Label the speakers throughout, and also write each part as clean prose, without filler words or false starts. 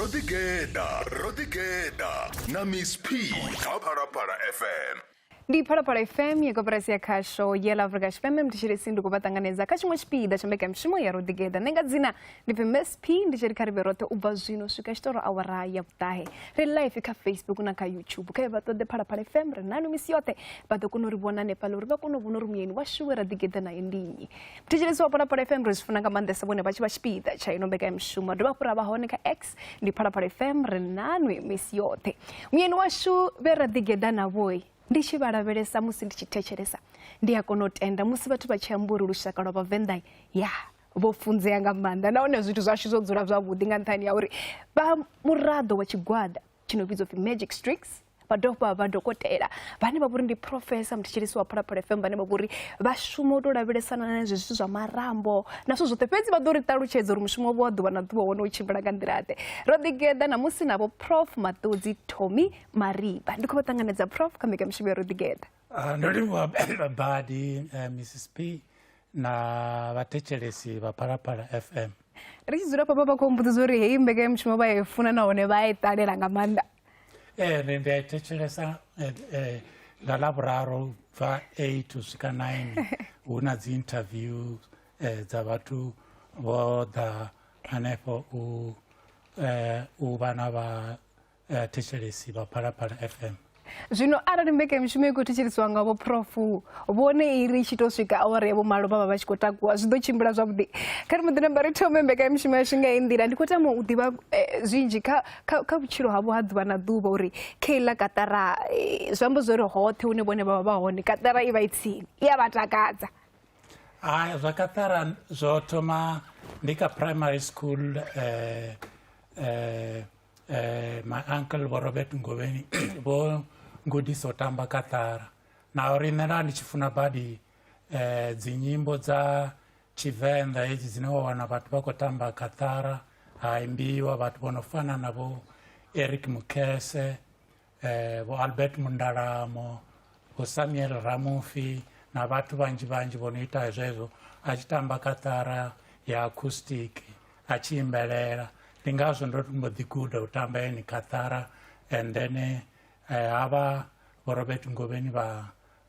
Speaker 1: Ro ḓigeḓa, ro ḓigeḓa na Miss P kha Phalaphala FM.
Speaker 2: Ndi Phalaphala FM ya koporasi ya khasho ya ḽa Afrika Tshipembe. Mthetshelesi, ndi khou vha ṱanganedza kha tshiṅwe tshipiḓa tsha mbekanyamushumo ya Ro Ḓigeḓa. Nṋe nga dzina ndi pfi Miss P, ndi tshi ri kha ri vhe roṱhe u bva zwino swika tshitoro awara ya vhuṱahe. Ri live kha Facebook na kha YouTube. Kha vha ṱoḓe Phalaphala FM, ri nanu misi yoṱhe, vha ḓo kona u ri vhona hanefhaḽa uri vha kone u vhona uri muyeni washu we ra ḓigeḓa naye ndi nnyi. Mthetshelesi wa Phalaphala FM, ri zwi funa nga maanḓesa vhone vha tshi vha tshipiḓa tsha ino mbekanyamushumo. Dovha hafhu ra vha hone kha X, ndi Phalaphala FM, ri nanwi misi yoṱhe. Muyeni washu vhe ra ḓigeḓa navho, ndi tshi vha lavhelesa musi ndi tshi thetshelesa, ndi a kona u tenda musi vhathu vha tshi amba uri lushaka lwa Vhavenḓa ya vho funzea nga maanḓa, nahone zwithu zwashu zwo dzula zwavhuḓi nga nṱhani ha uri vha muraḓo wa tshigwada tshi no vhidzwa upfhi Magic Strings, vha dovha vha dokotela vhane vha vhori ndi professor. Muthetshelesi wa Phalaphala FM, vhane vha vhori vha shuma u tou lavhelesana na hezwi zwithu zwa marambo na zwithu zwoṱhe, fhedzi vha ḓo ri ṱalutshedza uri mushumo wavho wa ḓuvha na ḓuvha wone u tshimbila nga nḓila ḓe. Ro ḓigeḓa namusi navho Prof Maṱudzi Tommy Mariba. Ndi khou vha ṱanganedza, Prof, kha mbekanyamushumo ya Ro Ḓigeḓa.
Speaker 3: Ndo livhuwa badi, Mrs P, na vhathetshelesi vha Phalaphala FM.
Speaker 2: Ri tshi dzula fhafha vha khou mbudzisa uri heyi mbekanyamushumo vha i funa nahone vha i ṱalela nga maanḓa.
Speaker 3: Ee, ndi a i thetshelesa nga Ḽavhuraru bva 8 u swika 9, hu na dzi interview dza vhathu vho ḓa hanefho u vha na vha thetshelesi vha Phalaphala FM.
Speaker 2: Zwino arali mbekanyamushumo i khou thetshelesiwa nga vho profu vhone, i ri tshi tou swika awara ya vhumalo vha vha vha tshi khou takuwa, zwi ḓo tshimbila zwavhuḓi. Kha ri muḓi namba ri thome mbekanyamushumo yashu nga iyi nḓila. Ndi khou tama u ḓivha zwinzhi kha vhutshilo havho ha ḓuvha na ḓuvha, uri kha iḽa kaṱara, zwi amba zwa uri hoṱhe hune vhone vha vha vha hone kaṱara i vha i tsini, i a vha takadza.
Speaker 3: Hai, zwa kaṱara zwo thoma ndi kha primary school. My uncle Vho Robert Ngoveni vho ngudisa u tamba kaṱara, na uri nṋe nda ndi tshi funa badi dzi nyimbo dza Tshivenḓa hedzi dzine wa wana vhathu vha khou tamba kaṱara, ha imbiwa vhathu vho no fana na vho Eric Mukhese, vho Albert Mundalamo, vho Samuel Ramufi na vhathu vhanzhi vhanzhi vho no ita zwezwo, a tshi tamba kaṱara ya acoustic a tshi imbelela. Ndi ngazwo ndo mbo ḓi guda u tamba eni kaṱara, and then havha vho Robert Ngoveni vha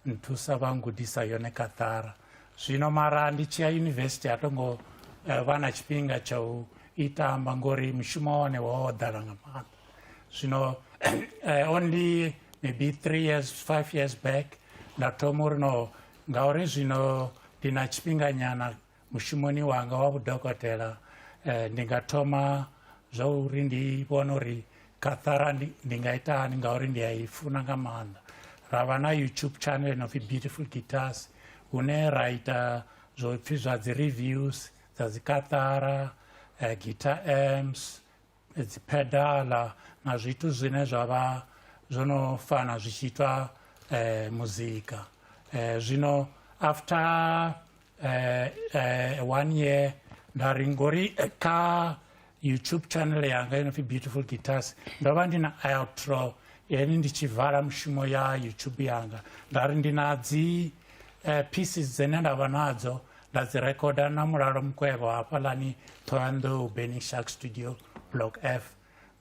Speaker 3: nthusa vha ngudisa yone kaṱara. Zwino mara ndi tshi ya yunivesithi a tongo vha na tshifhinga tsha u i tamba ngori mushumo wa hone wo ḓala nga maanḓa. Zwino only maybe 3 years, 5 years back nda thoma uri no, ngauri zwino ndi na tshifhinga nyana mushumoni wanga wa vhudokotela, ndi nga thoma zwa uri ndi vhone uri kaṱara ndi nga ita hani, ngauri ndi a i funa nga maanḓa. Ra vha na YouTube channel ino pfi Beautiful Guitars, hune ra ita zwo pfhi zwa dzi reviews dza dzi kaṱara, guitar amps, dzi pedala na zwithu zwine zwa vha zwo no fana zwi tshi itwa muzika. Zwino after one year nda ri ngori kha YouTube channel yanga ino pfi Beautiful Guitars ndo vha ndi na outro yene ndi tshi vala mushumo ya YouTube yanga, nda ri ndi na dzi pieces dzine nda vha nadzo, nda dzi rekoda na Mulalo Mukwevho hafhaḽani Thohoyandou, Burning Shark Studio, Block F.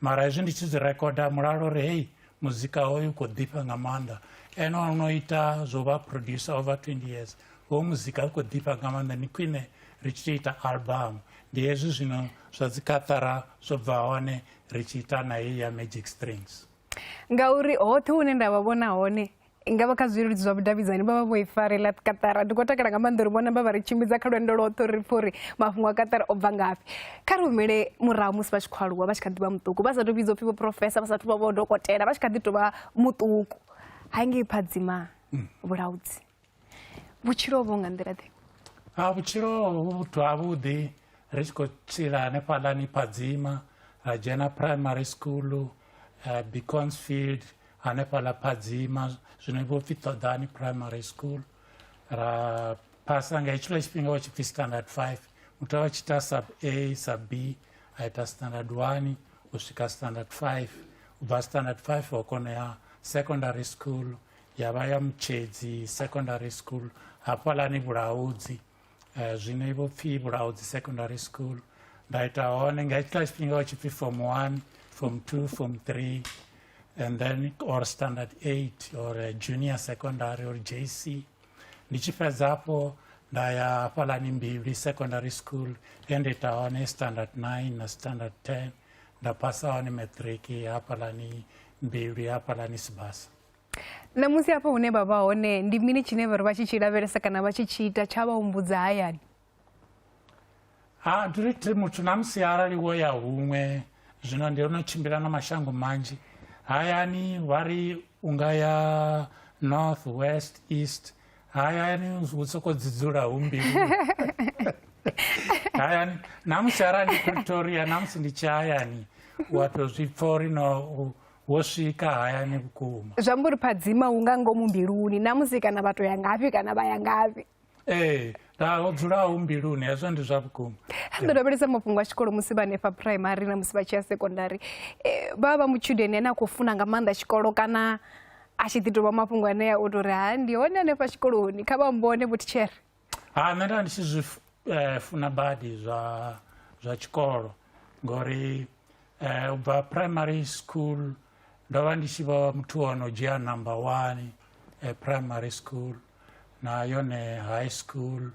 Speaker 3: Mara hezwi ndi tshi zwi rekoda, Mulalo uri hei muzika hoyu u khou ḓifha nga maanḓa. Ene o no ita zwo vha producer over 20 years, ho muzika u khou ḓifha nga maanḓa, ndi khwine ri tshi tou ita album. Ndi hezwi zwino zwa dzi kaṱara zwo bva hone, ri tshi ita na heyi ya Magic Strings.
Speaker 2: Ngauri hoṱhe hune nda vha vhona hone, nga vha kha zwileludzi zwa vhudavhidzani, vha vha vho i farela kaṱara. Ndi khou takala nga maanḓa uri vhona vha vha ri tshimbidza kha lwendo lwoṱhe uri ri pfhe uri mafhungo a kaṱara o bva ngafhi. Kha ri humele murahu musi vha tshi khou aluwa, vha tshi kha ḓi vha muṱuku, vha sa tou vhidzwa upfhi vho professor, vha sa thu vha vho dokotela, vha tshi kha ḓi tou vha muṱuku hangei Phadzima Vhulaudzi, vhutshilo vho nga nḓila ḓe?
Speaker 3: A vhutshilo vhu vhuthu havhuḓi, ri tshi khou tshila hanefhaḽani Phadzima, ra dzhena primary school Beaconsfield hanefhaḽa Phadzima, zwino vho pfhi Ṱoḓani Primary School. Ra phasa nga hetshiḽa tshifhinga wa tshi pfhi standard 5, muthu a vha tshi ita sub A, sub B, a ita standard 1 u swika standard 5. U bva standard 5 wa kona ya secondary school, ya vha ya Mutshedzi Secondary School hafhaḽani Vhulaudzi, zwino i vho pfhi Vhulaudzi Secondary School. Nda ita hone nga hetshiḽa tshifhinga hu tshi pfi form 1, form 2, form 3, and then or standard 8 or junior secondary or JC. Ndi tshi fhedza hafho nda ya hafhaḽani Mbilwi Secondary School, he nda ita hone standard 9 na standard 10, nda phasa hone matric hafhaḽani Mbilwi, hafhaḽani Sibasa.
Speaker 2: Ṋamusi hafho hune vha vha hone ndi mini tshine vha ri vha tshi tshi lavhelesa kana vha tshi tshi ita tsha vha humbudza hayani?
Speaker 3: Ha, ndi ri muthu na musi arali wo ya huṅwe, zwino ndi no tshimbila na mashango manzhi, hayani vha ri u nga ya north, west, east, hayani hu soko dzidzula hu mbilu hayani. Na musi arali ndi Pretoria, na musi ndi tshi hayani, wa to zwi pfa uri no wo swika hayani vhukuma.
Speaker 2: Zwi amba uri phadzima hu nga ngomu mbiluni na musi kana vha to ya ngafhi kana vha ya ngafhi.
Speaker 3: Ee, nda ho dzula hu mbiluni, hezwo ndi zwa vhukuma.
Speaker 2: Ndo lavhelesa mafhungo a tshikolo musi vha hanefha primary na musi vha tshi ya sekondari, vha vha mutshudeni ane a khou funa nga maanḓa tshikolo kana a tshi ḓi tovha mafhungo anea o tou ri ha ndi hone hanefha tshikoloni kha vha mbone vho thitshere?
Speaker 3: Ha, nṋe nda ndi tshi zwi funa badi zwa tshikolo, ngori u bva primary school ndo vha ndi tshi vha muthu wa no dzhia number 1 primary school, na yone high school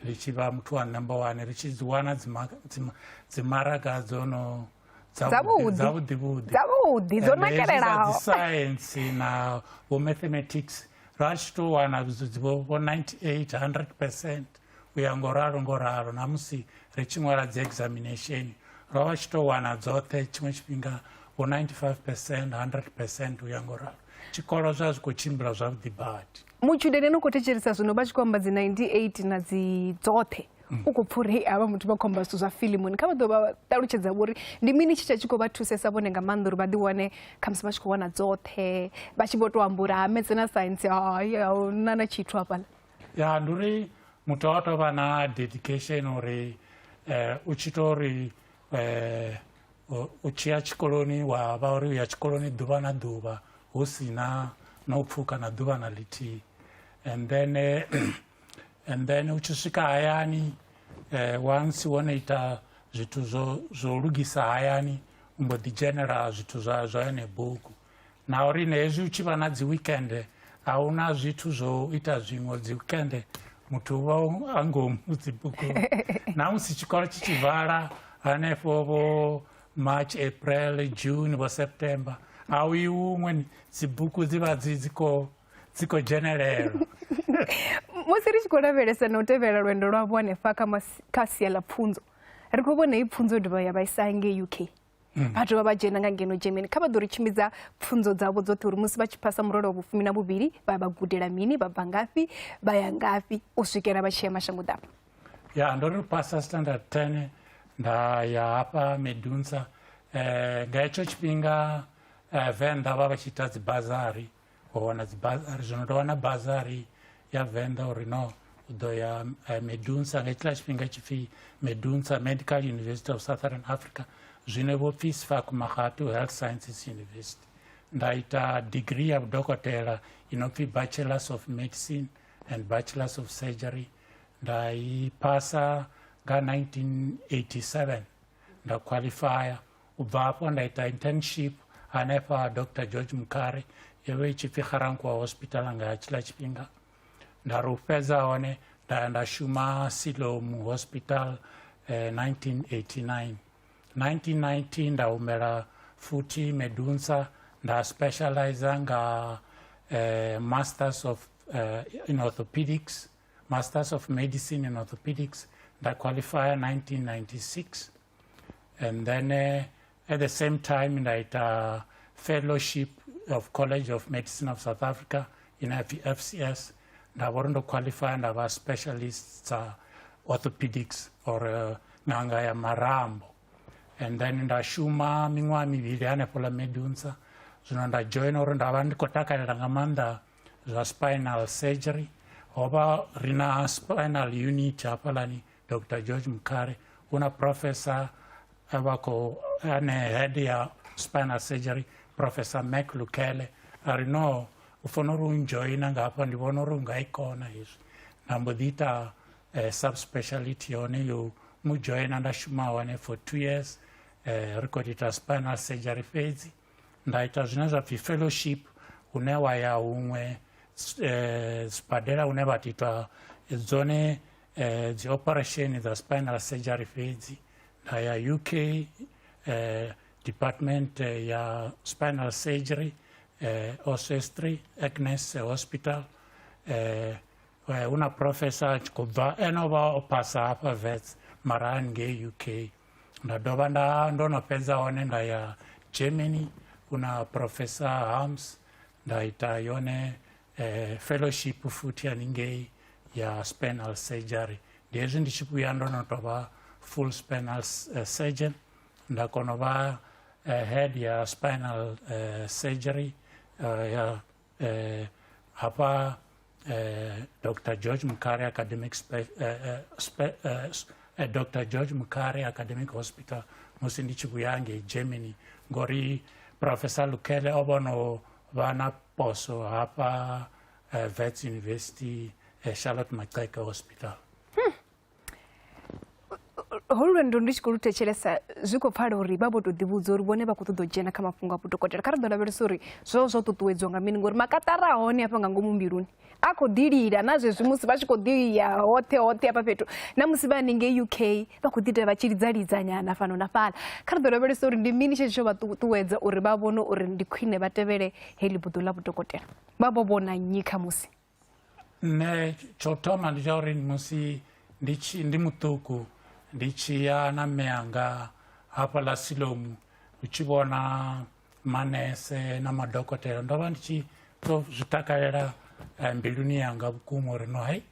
Speaker 3: ri tshi vha muthu wa number 1, ri tshi dzi wana dzimaraga dzo no
Speaker 2: dzavhuḓi
Speaker 3: dzavhuḓi
Speaker 2: dzo nakelelaho,
Speaker 3: dzi science na vho mathematics ra tshi to wana vho 98 100% u ya ngoralo ngoralo. Na musi ri tshi ṅwala dzi examination ro vha tshi to wana dzoṱhe, tshiṅwe tshifhinga vho 95% 100% u ya ngoralo. Tshikolo zwa zwi khou tshimbila zwavhuḓi badi.
Speaker 2: Mutshudeni ane u khou thetshelesa zwino vha tshi khou amba dzi 98 na dzi dzoṱhe, u khou pfha uri hei havha muthu vha khou amba zwithu zwa filimuni, kha vha ḓo vha ṱalutshedza uri ndi mini tshi tsha tshi khou vha thusesa vhone nga maanḓa uri vha ḓi wane khamusi vha tshi khou wana dzoṱhe, vha tshi vho tou amba uri ha metse na science hai a huna na tshithu hafhaḽa.
Speaker 3: Ya, ndi uri muthu a tou vha na dedication uri u tshi to uri u tshi ya tshikoloni wa vha uri u ya tshikoloni ḓuvha na ḓuvha hu si na no pfuka na ḓuvha na ḽithihi, and then u tshi swika hayani, once wo no ita zwithu zwo lugisa hayani, u mbo ḓi dzhenela zwithu zwa yone bugu. Na uri ne hezwi u tshi vha na dzi weekend a huna zwithu zwo ita zwiṅwe, dzi weekend muthu u vha a ngomu dzi buguni. Na musi tshikolo tshi tshi vala hanefho vho March, April, June, vho September, a u yi huṅwe, dzibugu dzi vha dzi khou dzhenelela.
Speaker 2: Musi ri tshi khou lavhelesa na u tevhela lwendo lwavho hanefha kha sia ḽa pfunzo, ri khou vhona hei pfunzo dovha ya vha isa ngei UK, vha dovha vha dzhena nga ngeno Germany. Kha vha ḓo ri tshimbidza pfunzo dzavho dzoṱhe uri musi vha tshi phasa murole wa vhufumi na vhuvhili vha vha gudela mini, vha bva ngafhi, vha ya ngafhi u swikela vha tshi ya mashango ḓavha.
Speaker 3: Ya, ndo ri phasa standard 10 nda ya hafha Medunsa. Nga hetsho tshifhinga Venḓa vha vha tshi ita dzi bazari, wa wana dzi bazari, zwino ndo wana bazari ya Venḓa uri no u ḓo ya Medunsa. Nga hetshiḽa tshifhinga tshipfi Medunsa Medical University of Southern Africa, zwino vho pfi Sefako Makgatho Health Sciences University. Nda ita degree ya vhudokotela i no pfi Bachelors of Medicine and Bachelors of Surgery, nda i phasa nga 1987, nda qualifya. U bva hafho nda ita internship hanefha Dr George Mukhari, yo vha i tshi pfi Garankuwa Hospital nga hetshiḽa tshifhinga. Nda ri u fhedza hone nda ya nda shuma Siloam Hospital 1989. 1990 nda humela futhi Medunsa, nda specializer nga Masters of in Orthopedics, Masters of Medicine in Orthopedics, nda qualify 1996. And then at the same time nda ita fellowship of College of Medicine of South Africa in FCS, nda vha uri ndo qualify, nda vha specialist dza orthopedics or ṅanga ya marambo. And then nda shuma miṅwaha mivhili hanefho ḽa Medunsa. Zwino nda joina uri nda vha ndi khou takalela nga maanḓa zwa spinal surgery. Ho vha ri na spinal unit hafhaḽani Dr George Mukhari, hu na professor vha khou ane head ya spinal surgery, Professor Mac Lukhele, a ri no u fanela uri u ndzhoina nga hafha, ndi vhona uri u nga i kona hezwi. Nda mbo ḓi ita subspeciality yone yo mu joina nda shuma hone for 2 years, ri khou ita spinal surgery fhedzi. Nda ita zwine zwa pfhi fellowship, hune wa ya huṅwe sibadela hune vha ita dzone dzi operation dza spinal surgery fhedzi. Nda ya UK, department ya spinal surgery, Oswestry Agnes Hospital. Hu na professor a tshi khou bva, ene o vha o phasa hafha Wits mara haningei UK. Nda dovha nda ndo no fhedza hone nda ya Germany, hu na Professor Hams, nda ita yone fellowship futhi haningei ya spinal surgery. Ndi hezwi ndi tshi vhuya ndo no tou vha full spinal surgeon, nda kona u vha head ya spinal surgery ya hafha Dr. George Mukhari Academic Spe Spe Dr. George Mukhari Academic Hospital musi ndi tshi vhuya ngei Germany, ngori Professor Lukhele o vha no vha na poso hafha Wits University, Charlotte Maxeke Hospital.
Speaker 2: Holu lwendo ndi tshi khou lu thetshelesa zwi khou pfala uri vha vho tou ḓivhudza uri vhone vha khou ṱoḓa u dzhena kha mafhungo a vhudokotela. Kha ri ḓo lavhelesa uri zwo zwo ṱuṱuwedzwa nga mini, ngori makatara a hone hafha nga ngomu mbiluni a khou ḓi lila na zwezwi musi vha tshi khou ḓi ya hoṱhe hoṱhe hafha fhethu, na musi vha haningei UK vha khou ḓi ita vha tshi lidza lidza nyana fhano na fhaḽa. Kha ri ḓo lavhelesa uri ndi mini tshetsho tsho vha ṱuṱuwedza uri vha vhone uri ndi khwine vha tevhele heḽi buḓo ḽa vhudokotela. Vha vho vhona nnyi kha musi?
Speaker 3: Nṋe tsho thoma ndi tsha uri musi ndi tshi ndi muṱuku ndi tshi ya na mme anga hafhaḽa Silomu, u tshi vhona manese na madokotela, ndo vha ndi tshi to zwi takalela mbiluni yanga vhukuma uri no hei,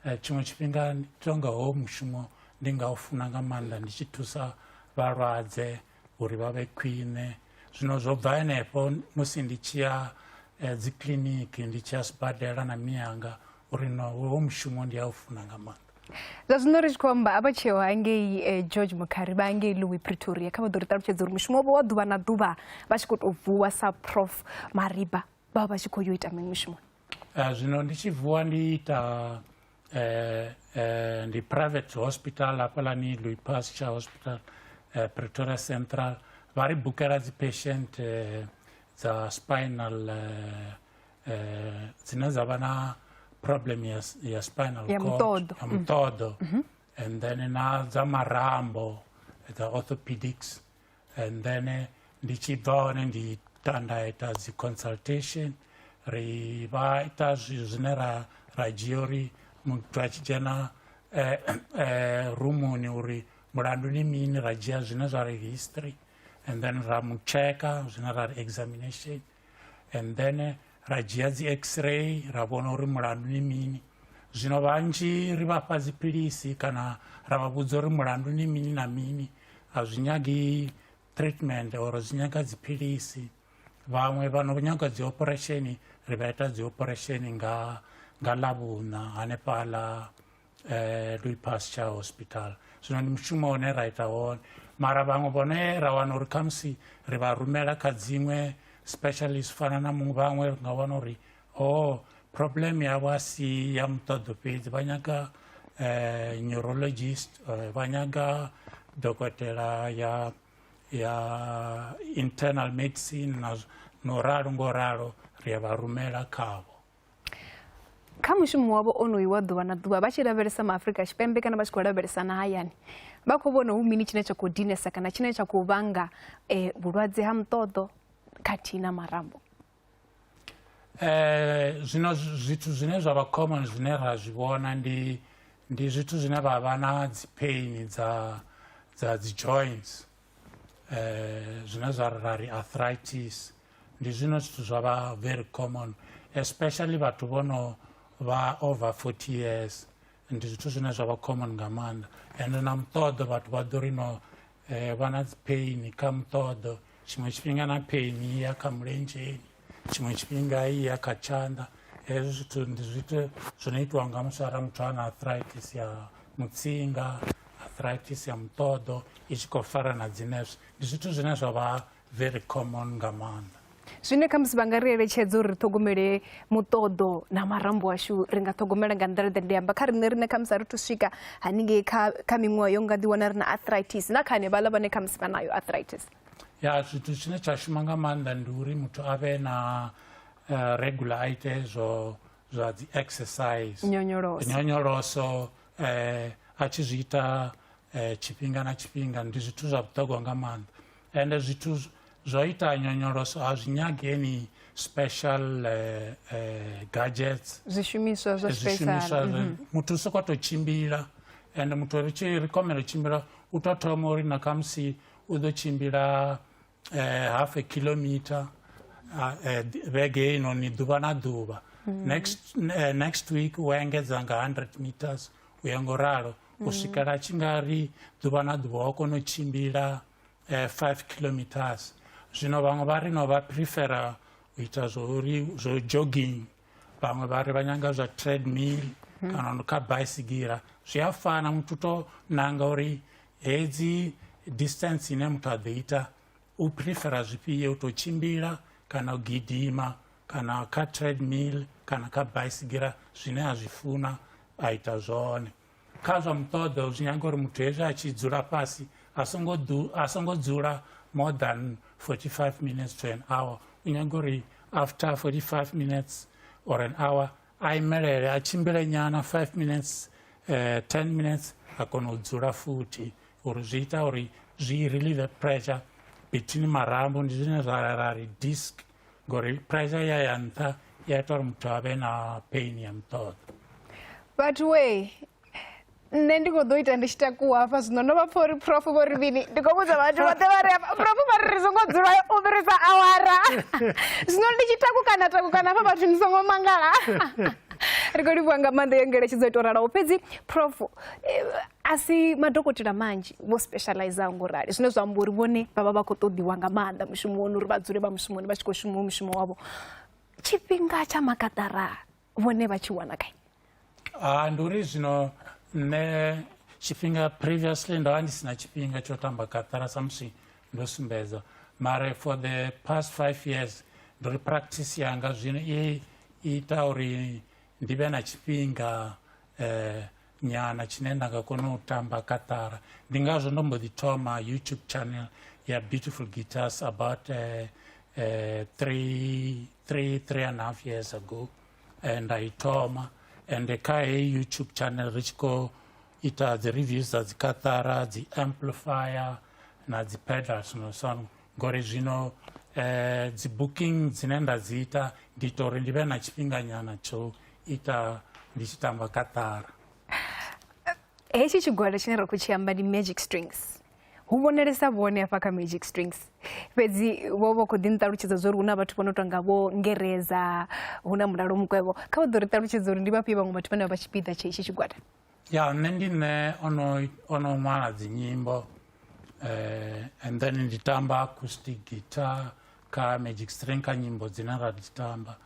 Speaker 3: tshiṅwe tshifhinga tonga ho mushumo ndi nga u funa nga maanḓa, ndi tshi thusa vhalwadze uri vha vhe khwine. Zwino zwo bva henefho musi ndi tshi ya dzi kiḽiniki, ndi tshi ya sibadela na miyanga, uri no ho mushumo ndi a u funa nga maanḓa.
Speaker 2: Zwa zwino ri tshi khou amba a vha tsheo hangei George Mukhari, vha ngei Louis Pretoria, kha vha ḓo ri ṱalutshedza uri mushumo wavho wa ḓuvha na ḓuvha vha tshi khou tou vuwa sa Prof Mariba vha vha tshi khou yo ita mini mushumoni?
Speaker 3: Zwino ndi tshi vuwa ndi ita ndi private hospital hafhaḽani Louis Pasteur Hospital, Pretoria Central. Vha ri bukela dzi patient dza spinal, dzine dza vha na problem ya spinal
Speaker 2: ya
Speaker 3: cord,
Speaker 2: muṱoḓo,
Speaker 3: ya muṱoḓo, and then na dza marambo, dza orthopedics. And then ndi tshi bva hone ndi ita nda ita dzi consultation. Ri vha ita zwithu zwine ra dzhia uri muthu a tshi dzhena rumuni uri mulandu ni mini, ra dzhia zwine zwa ri history, and then ra mu tsheka zwine ra ri examination, and then ra dzhia dzi x-ray ra vhona uri mulandu ni mini. Zwino vhanzhi ri vha fha dziphilisi kana ra vha vhudza uri mulandu ni mini na mini, a zwi nyagi treatment or zwi nyaga dziphilisi. Vhaṅwe vha no nyaga dzi operation ri vha ita dzi operation nga Ḽavhuṋa hanefhaḽa Louis Pasteur Hospital. Zwino ndi mushumo une ra ita wone, mara vhaṅwe vhone ra wana uri khamusi ri vha rumela kha dziṅwe specialist, fana na muṅwe vhaṅwe ri nga wana uri oh, problem yavho a si ya muṱoḓo fhedzi, vha nyaga neurologist, vha nyaga dokotela ya internal medicine na no ralo ngo ralo, ri a vha rumela khavho.
Speaker 2: Kha mushumo wavho onoyu wa ḓuvha na ḓuvha, vha tshi lavhelesa maAfrika Tshipembe kana vha tshi khou lavhelesa na hayani, vha khou vhona hu mini tshine tsha khou dinesa kana tshine tsha khou vhanga vhulwadze ha muṱoḓo khathihi na marambo?
Speaker 3: Zwino zwithu zwine zwa vha common zwine ra zwi vhona ndi zwithu zwine vha vha na dzi pain dza dzi joints, zwine zwa ra ri arthritis. Ndi zwino zwithu zwa vha very common, especially vhathu vho no vha over 40 years, ndi zwithu zwine zwa vha common nga maanḓa. And na muṱoḓo, vhathu vha ḓo ri no vha na dzi pain kha muṱoḓo, tshiṅwe tshifhinga na pain ya kha mulenzheni, tshiṅwe tshifhinga i ya kha tshanḓa. Hezwi zwithu ndi zwithu zwino itiwa nga musi arali muthu ana arthritis ya mutsinga, arthritis ya muṱoḓo i tshi khou fara na dzi nerves. Ndi zwithu zwine zwa vha very common nga maanḓa.
Speaker 2: Zwine khamusi vha nga ri eletshedza uri ri ṱhogomele muṱoḓo na marambo ashu ri nga ṱhogomela nga nḓila ḓe? Ndi amba kha riṋe riṋe khamusi a ri thu swika haningei kha kha miṅwaha yo nga ḓiwana ri na arthritis na kha hanevhaḽa vhane khamusi vha nayo arthritis.
Speaker 3: Ya, zwithu tshine tsha shuma nga maanḓa ndi uri muthu a vhe na regular a ite zwo zwa dzi exercise,
Speaker 2: nyonyoloso,
Speaker 3: nyonyoloso a tshi zwi ita tshifhinga na tshifhinga ndi zwithu zwa vhuṱhogwa nga maanḓa. Ende zwithu zwo ita nyonyoloso a zwi nyagi any special gadgets,
Speaker 2: zwishumiswa zwa
Speaker 3: zwishumiswa
Speaker 2: special.
Speaker 3: Muthu u sokou tou tshimbila, ende muthu ri tshi ri komela u tshimbila u tou thoma uri na khamusi u ḓo tshimbila half a kilometer vhege inoni ḓuvha na ḓuvha, next week u engedza nga 100 meters, u ya ngo ralo u swikela a tshi nga ri ḓuvha na ḓuvha wa kona u tshimbila 5 kilometers. Zwino vhaṅwe vha ri no vha prefera u ita zwo uri zwo jogging, vhaṅwe vha ri vha nyanga zwa treadmill kana kha baisigira, zwi a fana. Muthu to nanga uri hedzi distance ine muthu a ḓo ita u prefera zwifhio, u to tshimbila kana u gidima kana kha treadmill kana kha baisigira, zwine a zwi funa a ita zwone. Kha zwa muṱoḓo zwi nyaga uri muthu hezwi a tshi dzula fhasi a songo a songo dzula more than 45 minutes to an hour. U nyaga uri after 45 minutes or an hour a imelele, a tshimbile nyana 5 minutes, 10 minutes, a kona u dzula futhi, uri zwi ita uri zwi relieve pressure between marambo, ndi zwine zwa ra ri disc, ngori pressure ya ya nṱha ya ita uri muthu a vhe na pain ya muṱoḓo.
Speaker 2: Vhathu we, nṋe ndi khou ḓo ita ndi tshi takuwa hafha zwino ndo vha pfha uri prof vho ri mini. Ndi khou vhudza vhathu vhoṱhe vha ri hafha prof vha ri ri songo dzula u fhirisa awara. Zwino ndi tshi takukana takukana hafha vhathu ni songo mangala. Ri khou livhuwa nga maanḓa iyo ngeletshedzo ito ralaho. Fhedzi prof, a si madokotela manzhi vho specializaho ngo rali, zwine zwa amba uri vhone vha vha vha khou ṱoḓiwa nga maanḓa mushumoni uri vha dzule vha mushumoni vha tshi khou shuma mushumo wavho. Tshifhinga tsha makaṱara vhone vha tshi wana kai?
Speaker 3: Ah, ndi uri zwino nṋe tshifhinga previously ndo vha ndi si na tshifhinga tsho tamba kaṱara sa musi ndo sumbedza, mara for the past 5 years ndi uri practice yanga zwino i ita uri ndi vhe na tshifhinga nyana tshine nda nga kona u tamba kaṱara. Ndi ngazwo ndo mbo ḓi thoma YouTube channel ya Beautiful Guitars about three and a half years ago, nda i thoma, and kha heyi YouTube channel ri tshi khou ita dzi reviews dza dzi kaṱara, dzi amplifier na dzi pedals no so on, ngori zwino dzi booking dzine nda dzi ita ndi ita uri ndi vhe na tshifhinga nyana tsho ita ndi tshi tamba kaṱara.
Speaker 2: Hetshi tshigwada tshine ra khou tshi amba ndi Magic Strings. Hu vhonalesa vhone hafha kha Magic Strings, fhedzi vho vha khou ḓi nṱalutshedza zwa uri hu na vhathu vho no tonga vho Ngereza, hu na Mulalo Mukwevho. Kha vha ḓo ri ṱalutshedza uri ndi vhafhio vhaṅwe vhathu vhane vha vha tshipiḓa tsha itshi tshigwada.
Speaker 3: Ya, nṋe ndi nṋe ono ono ṅwala dzinyimbo, and then ndi tamba acoustic guitar kha Magic String kha nyimbo dzine ra dzi tamba,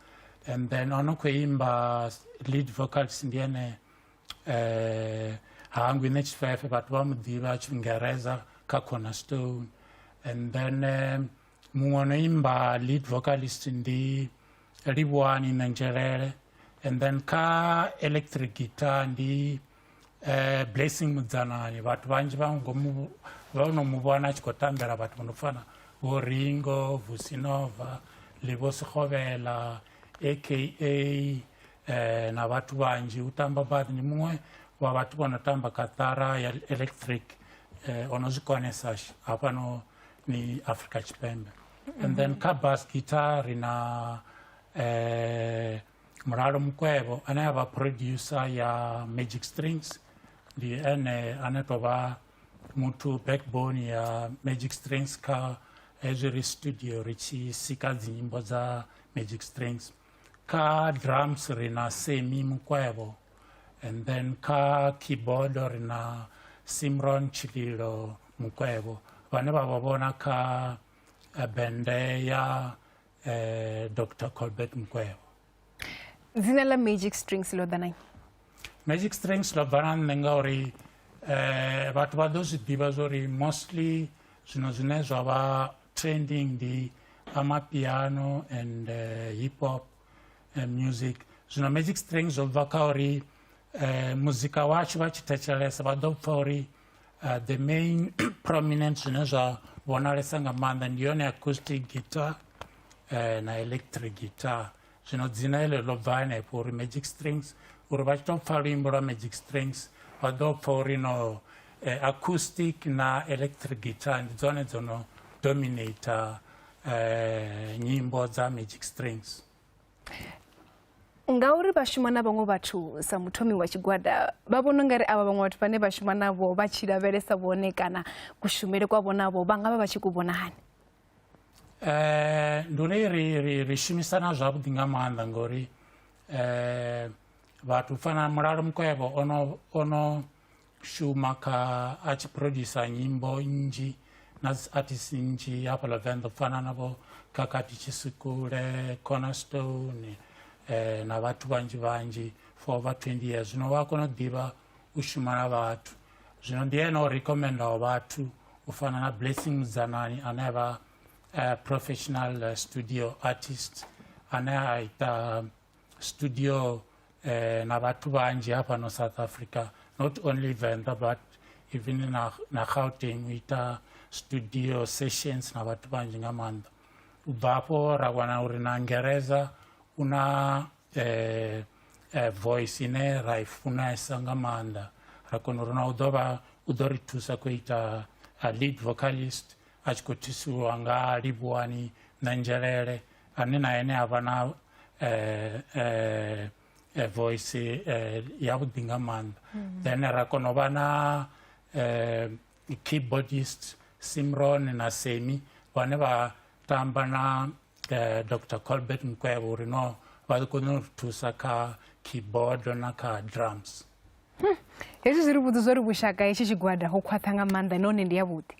Speaker 3: and then ono khou imba lead vocals ndi ene Hangwi Nṋe Tshifefe, vhathu vha mu ḓivha Tshingereza kha Cornerstone, and then muṅwe ono imba lead vocalist ndi Livhuwani Nenzhelele, and then kha electric guitar ndi Blessing Mudzanani, vhathu vhanzhi vha ngomu vha no mu vhona a tshi khou tambela vhathu vho no fana vho Ringo Vusinova, Livo Sikhovela aka na vhathu vhanzhi. U tamba badi, ndi muṅwe wa vhathu vho no tamba kaṱara ya electric ono zwi konesa hafhano ni Afrika Tshipembe. And then kha bass guitar ri na Mulalo Mukwevho ane a vha producer ya Magic Strings, ndi ene ane to vha muthu backbone ya Magic Strings kha hezwi ri studio ri tshi sika dzinyimbo dza Magic Strings. Kha drums ri na Semi Mukwevho, and then kha keyboard ri na Simron Tshililo Mukwevho vhane vha vha vhona kha bende ya Dr Colbert Mukwevho.
Speaker 2: Dzina ḽa Magic Strings ḽo ḓa na nnyi?
Speaker 3: Magic Strings ḽo bva na nṋe ngauri vhathu vha ḓo zwi ḓivha zwori mostly zwino zwine zwa vha trending ndi Amapiano and hip hop music. Zwino Magic Strings zwo bva kha uri muzika washu vha tshi thetshelesa vha ḓo pfha uri the main prominent zwine zwa vhonalesa nga maanḓa ndi yone acoustic guitar na electric guitar. Zwino dzina heḽo ḽo bva hanefho uri Magic Strings, uri vha tshi tou pfha luimbo lwa Magic Strings vha ḓo pfha uri no acoustic na electric guitar ndi dzone dzo no dominator nyimbo dza Magic Strings.
Speaker 2: Ngauri vha shuma na vhaṅwe vhathu sa muthomi wa tshigwada, vha vhona ungari avha vhaṅwe vhathu vhane vha shuma navho vha tshi lavhelesa vhone kana kushumele kwa vhonavho vha nga vha vha tshi ku vhona hani?
Speaker 3: Ndi uri ri shumisana zwavhuḓi nga maanḓa ngori vhathu fana Mulalo Mukwevho ono shuma kha a tshi producer nyimbo nnzhi na dzi artist nnzhi hafhaḽa Venḓa, u fana na vho Khakhathi Tshisikule, Cornerstone na vhathu vhanzhi vhanzhi for over 20 years. Zwino wa kona u ḓivha u shuma na vhathu. Zwino ndi ene o recommendaho vhathu u fana na Blessing Mudzanani ane a vha professional studio artist ane a ita studio na vhathu vhanzhi hafhano South Africa, not only Venḓa but even na Gauteng, u ita studio sessions na vhathu vhanzhi nga maanḓa. U bva hafho ra wana uri na Ngereza u na voice ine ra i funesa nga maanḓa, ra kona uri na u ḓo vha u ḓo ri thusa khou ita lead vocalist a tshi khou thusiwa nga Livhuwani Ṋenzhelele ane na ene a vha na voice yavhuḓi nga maanḓa. Then ra kona u vha na keyboardist Simron na Semi vhane vha tamba na Dr Colbert Mukwevho uri no vha kone u thusa kha keyboard na kha drums.
Speaker 2: Hezwi zwi ri vhudza zwa uri vhushaka hetshi tshigwada ho khwaṱha nga maanḓa nahone ndi yavhuḓi.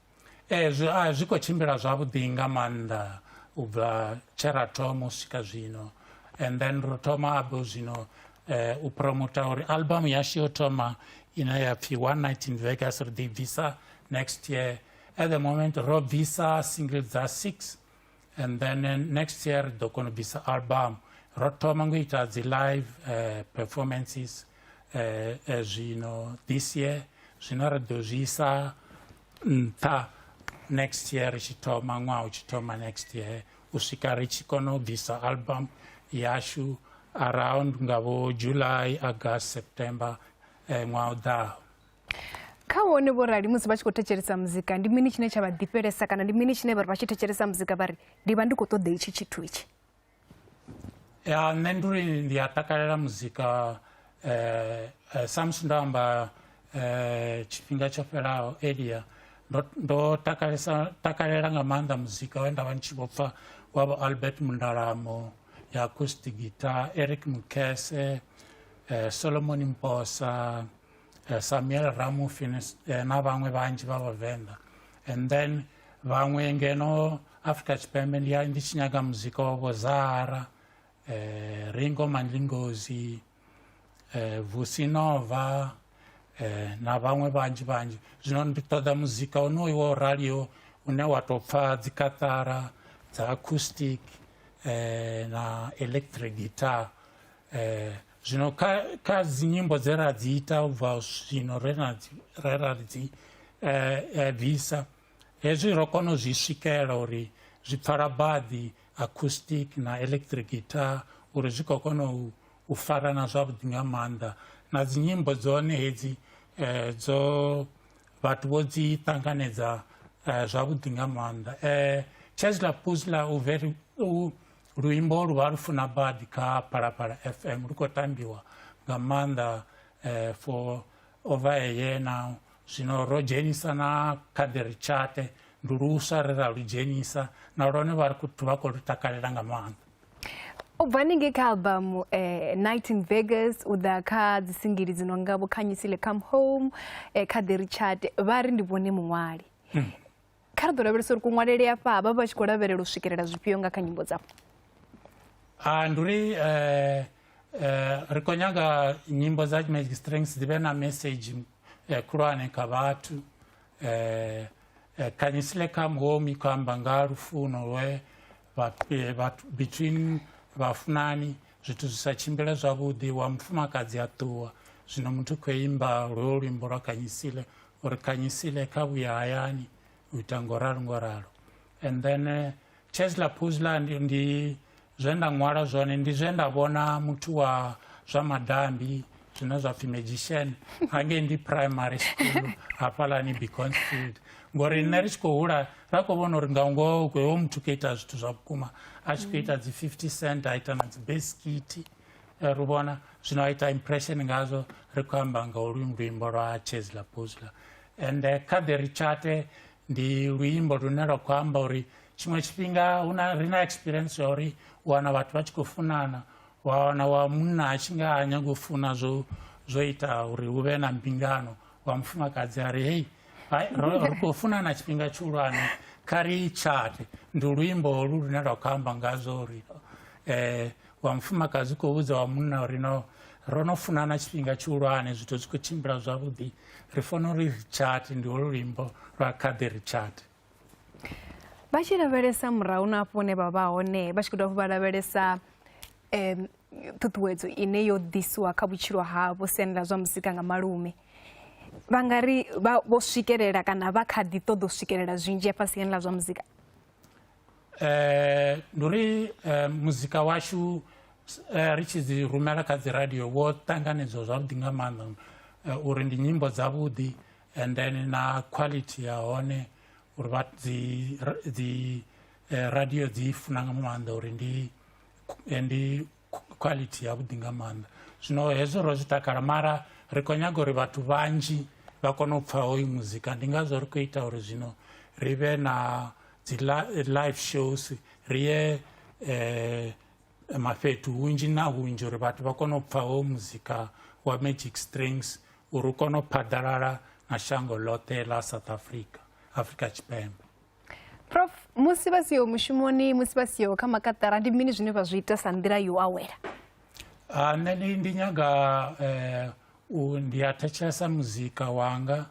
Speaker 3: Zwi khou tshimbila zwavhuḓi nga maanḓa u bva tshe ra thoma u swika zwino. And then ro thoma habe zwino u promota uri album yashu yo thoma ine ya pfhi One Night in Vegas ri ḓi bvisa next year. At the moment ro bvisa single dza 6 and then next year ri ḓo kona u bvisa album. Ro thoma ngo ita dzi live performances zwino this year, zwino ri ḓo zwi isa nṱha next year ri tshi thoma ṅwaha u tshi thoma next year u swika ri tshi kona u bvisa album yashu around nga vho July, August, September ṅwaha u ḓaho.
Speaker 2: Kha vhone vho rali musi vha tshi khou thetshelesa muzika ndi mini tshine tsha vha ḓifhelesa kana ndi mini tshine vha ri vha tshi thetshelesa muzika vha ri ndi vha ndi khou ṱoḓa itshi tshithu itshi?
Speaker 3: Ya nṋe ndi uri ndi a takalela muzika sa musi ndo amba tshifhinga tsho fhelaho earlier, ndo takalela nga maanḓa muzika we nda vha ndi tshi vho pfha wa vho Albert Mundalamo ya acoustic guitar, Eric Mukese, Solomon Mposa, Samuel Ramufi na vhaṅwe vhanzhi vha Vhavenḓa. And then vhaṅwe ngeno Afrika Tshipembe ndi tshi nyaga muzika wa vho Zara, Ringo Mandlingozi, Vusi Nova, na vhaṅwe vhanzhi vhanzhi. Zwino ndi ṱoḓa muzika wonoyu wo raliho une wa tou pfha dzi kaṱara dza acoustic na electric guitar. Zwino kha dzi nyimbo dze ra dzi ita u bva zwino re ra dzi bvisa, hezwi ro kona u zwi swikela uri zwi pfala badi acoustic na electric guitar uri zwi khou kona u farana zwavhuḓi nga maanḓa. Na dzi nyimbo dzone hedzi dzo vhathu vho dzi ṱanganedza zwavhuḓi nga maanḓa. Chesla Puzla u very luimbo lu vha lu funa badi kha Phalaphala FM, lu khou tambiwa nga maanḓa for over a year now. Zwino ro dzhenisa na kha ḓi ri tshate, ndi luswa re ra lu dzhenisa na lwone vha khou lu takalela nga maanḓa.
Speaker 2: U bva haningei kha album Night in Vegas u ḓa kha dzi singili dzi no nga vho Khanyisile Come Home, kha ḓi ri tshate, vha ri ndi vhone muṅwali. Kha ri ḓo lavhelesa uri kuṅwalele afha vha vha tshi khou lavhelela u swikelela zwifhio nga kha nyimbo dzavho.
Speaker 3: Ndi uri ri khou nyaga nyimbo dza Magic Strings dzi vhe na message khulwane kha vhathu. Khanyisile Come Home i khou amba nga lufuno lwe Between vhafunani zwithu zwi sa tshimbile zwavhuḓi, wa mufumakadzi a ṱuwa. Zwino muthu khou imba lwo luimbo lwa Khanyisile uri Khanyisile kha vhuya hayani, u ita ngoralo ngoralo. And then Chesla Puzla ndi zwe nda ṅwala zwone, ndi zwe nda vhona muthu wa zwa madambi zwine zwa pfi magician hangei ndi primary school hafhaḽani Beaconsfield. Ngori nṋe ri tshi khou hula ra khou vhona uri nga ngoho hoyo muthu khou ita zwithu zwa vhukuma, a tshi khou ita dzi 50 cent, a ita na dzi besikiti, ri vhona zwino a ita impression ngazwo. Ri khou amba nga olu luimbo lwa Chesla Puzla. And kha ḓe ri tshate ndi luimbo lune lwa khou amba uri tshiṅwe tshifhinga huna ri na experience ya uri u wana vhathu vha tshi khou funana, wa wana wa munna a tshi nga a nyaga u funa zwo zwo ita uri hu vhe na mbingano, wa mufumakadzi a ri hei ri khou funana tshifhinga tshihulwane, kha ri tshate. Ndi luimbo holu lune lwa khou amba ngazwo uri wa mufumakadzi u khou vhudza wa munna uri no ro no funana tshifhinga tshihulwane, zwithu zwi khou tshimbila zwavhuḓi, ri fanela uri ri tshate. Ndi holu luimbo lwa kha ḓi ri tshate.
Speaker 2: Vha tshi lavhelesa murahu na hafho hune vha vha hone, vha tshi khou dovha vha lavhelesa ṱhuṱhuwedzo ine yo ḓisiwa kha vhutshilo havho siani ḽa zwa muzika nga malume, vha nga ri vho swikelela kana vha kha ḓi ṱoḓa u swikelela zwinzhi hafha siani ḽa zwa muzika?
Speaker 3: Ndi uri muzika washu ri tshi dzi rumela kha dzi radio wo ṱanganedzwa zwavhuḓi nga maanḓa, uri ndi nyimbo dzavhuḓi, and then na quality ya hone uri vha dzi radio dzi funa nga maanḓa, uri ndi quality yavhuḓi nga maanḓa. Zwino hezwo ro zwi takala, mara ri khou nyaga uri vhathu vhanzhi vha kone u pfha hoyu muzika. Ndi ngazwo ri khou ita uri zwino ri vhe na dzi live shows, ri ye mafhethu hunzhi na hunzhi uri vhathu vha kone u pfha hoyu muzika wa Magic Strings, uri u kone u phaḓalala na shango ḽoṱhe ḽa South Africa, Afrika Tshipembe.
Speaker 2: Prof, musi vha siho mushumoni, musi vha siho kha makaṱara, ndi mini zwine vha zwi ita sa nḓila yo awela?
Speaker 3: Nṋe ndi nyaga ndi a thetshelesa muzika wanga,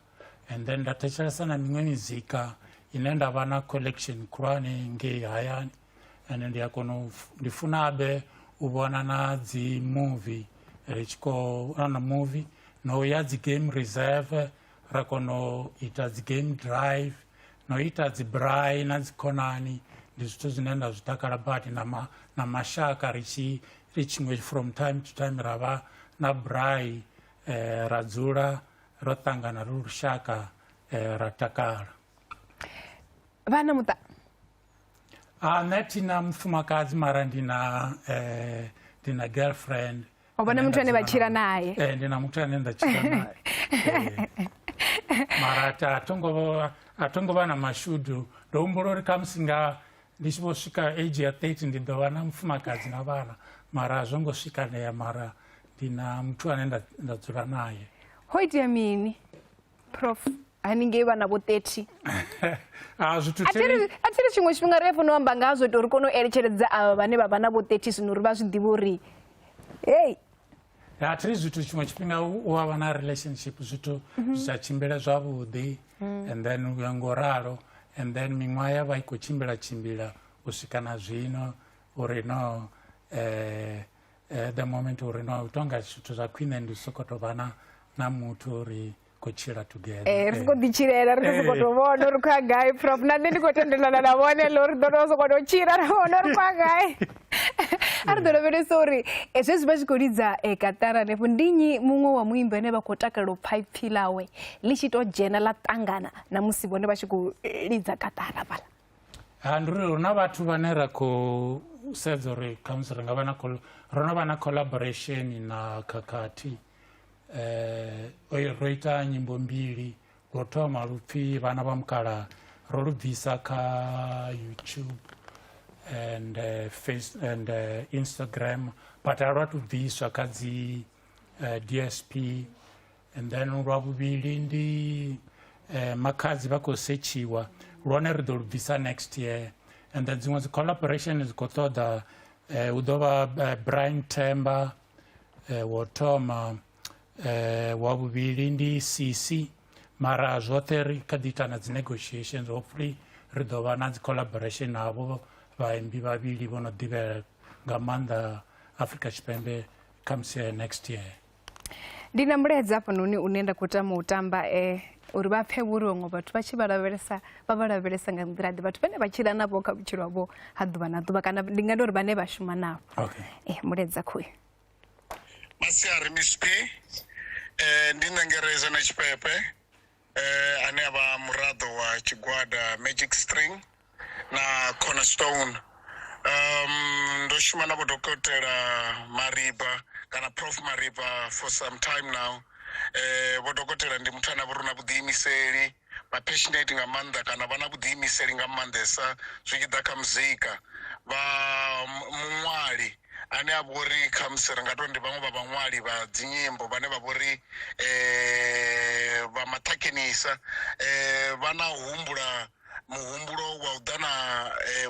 Speaker 3: and then nda thetshelesa na miṅwe mizika ine nda vha na collection khulwane ngei hayani, and ndi a kona u ndi funa habe u vhona na dzi movie, ri tshi khou na movie no ya dzi game reserve, ra kona u ita dzi game drive no ita dzi braai na dzi khonani. Ndi zwithu zwine nda zwi takala badi, na mashaka ri tshi ri tshiṅwe from time to time ra vha na braai, ra dzula ro ṱangana ri lushaka, ra takala.
Speaker 2: Vha na muṱa?
Speaker 3: Nṋe thi na mufumakadzi, mara ndi na ndi na girlfriend.
Speaker 2: O vhona muthu ane vha tshila naye?
Speaker 3: Ndi na muthu ane nda tshila naye, mara a tho ngo vha na mashudu. Ndo humbula uri khamusi nga ndi tshi vho swika age ya 30 ndi ḓo vha na mufumakadzi na vhana, mara a zwo ngo swikanea, mara ndi na muthu ane nda dzula naye.
Speaker 2: Ho itea mini, Prof, haningei vhana vho 30?
Speaker 3: Zwithu
Speaker 2: A thi ri tshiṅwe tshifhinga ri a funa u amba nga hazwo ita uri kone u eletshedza avha vhane vha vha na vho 30 zwino uri vha zwi ḓivhe uri hei.
Speaker 3: A thi ri zwithu tshiṅwe tshifhinga u a vha na relationship, zwithu zwi sa tshimbile zwavhuḓi, and then u ya ngo ralo, and then miṅwaha ya vha i khou tshimbila tshimbila u swika na zwino uri no the moment uri no tonga zwithu zwa khwine ndi sokou tou vha na muthu uri khou tshila together.
Speaker 2: Ri sokou ḓi tshilela, ri khou sokou tou vhona uri khou ya gai. Prof, na nṋe ndi khou tendelana na vhone ḽo ri ḓo tou sokou tou tshila ra vhona uri khou ya gai. A ri ḓo lavhelesa uri zwezwi vha tshi khou lidza kaṱara hanefho, ndi nnyi muṅwe wa muimbi ane vha khou takalela u pfha ipfhi ḽawe ḽi tshi tou dzhena ḽa ṱangana na musi vhone vha tshi khou lidza kaṱara fhaḽa?
Speaker 3: Ha, ndi uri hu na vhathu vhane ra khou sedza uri khamusi ri nga vha na ro no vha na collaboration na Khakhathi. Ro ita nyimbo mbili, lwo thoma lu pfhi Vhana vha Mukalaha, ro lu bvisa kha YouTube and Face and Instagram, but a lwa tu bviswa kha dzi DSP. And then lwa vhuvhili ndi Makhadzi vha khou setshiwa, lwone ri ḓo lu bvisa next year. And then dziṅwe dzi collaboration dzi khou ṱoḓa, hu ḓo vha Brian Themba wo thoma, wa vhuvhili ndi Sisi, mara zwoṱhe ri kha ḓi ita na dzi negotiations. Hopefully ri ḓo vha na dzi collaboration navho vhaimbi vhavhili vho no ḓivhea nga maanḓa Afrika Tshipembe khamusi next year.
Speaker 2: Ndi na mulaedza hafhanoni une nda khou tama u tamba uri vha pfhe vhori vhaṅwe vhathu vha tshi vha lavhelesa vha vha lavhelesa nga nḓila ḓe, vhathu vhane vha tshila navho kha vhutshilo havho ha ḓuvha na ḓuvha, kana ndi nga ndo uri vhane vha shuma navho. Mulaedza khoyu.
Speaker 4: Masiari Miss P, ndi nṋe Ngereza na Tshipepe, ane a vha muraḓo wa tshigwada Magic String na Cornerstone. Ndo shuma na vho Dokotela Mariba kana Prof Mariba for some time now. Vho Dokotela ndi muthu ane a vha uri u na vhuḓiimiseli, vha passionate nga maanḓa kana vha na vhuḓiimiseli nga maanḓesa zwi tshi ḓa kha muzika. Vha muṅwali ane a vha uri khamusi ri nga tou ndi vhaṅwe vha vhaṅwali vha dzinyimbo vhane vha vha uri vha maṱhakhenisa, vha na humbula muhumbulo wa u ḓa na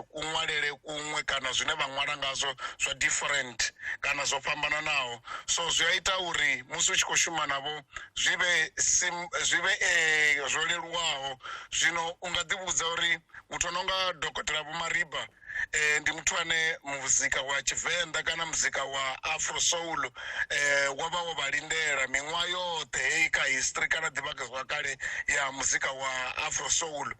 Speaker 4: kuṅwalele kuṅwe kana zwine vha ṅwala ngazwo zwa different kana zwo fhambananaho. So zwi a ita uri musi u tshi khou shuma navho zwi vhe zwi vhe zwo leluwaho. Zwino u nga ḓi vhudza uri muthu o no nga Dokotela Vho Mariba ndi muthu ane muzika wa Tshivenḓa kana muzika wa Afro Soul wa vha wo vha lindela miṅwaha yoṱhe heyi kha history kana ḓivhazwakale ya muzika wa Afro Soul.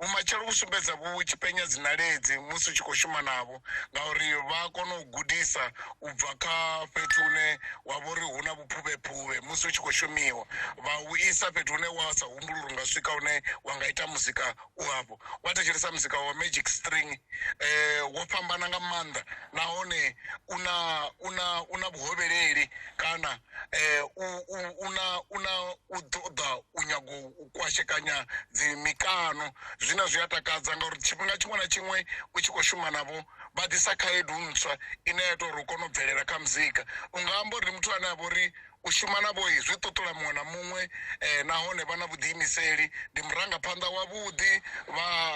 Speaker 4: Vhumatshelo vhu sumbedza vhu tshi penya dzinaledzi musi u tshi khou shuma navho, ngauri vha kona u gudisa u bva kha fhethu hune wa vha uri hu na vhuphuvhephuvhe musi u tshi khou shumiwa, vha u isa fhethu hune wa sa humbuli uri u nga swika hune wa nga ita muzika u hafho. Wa thetshelesa muzika wa Magic String, wo fhambana nga maanḓa nahone una una una vhuhovheleli kana una una u ṱoḓa u nyago u kwashekanya dzi mikano, zwine zwi a takadza ngauri tshifhinga tshiṅwe na tshiṅwe u tshi khou shuma navho vha ḓisa khaedu ntswa ine ya ita uri u kone u bvelela kha muzika. U nga amba uri ndi muthu ane a vha uri u shuma navho zwi ṱuṱula muṅwe na muṅwe, nahone vha na vhuḓiimiseli, ndi murangaphanḓa wavhuḓi,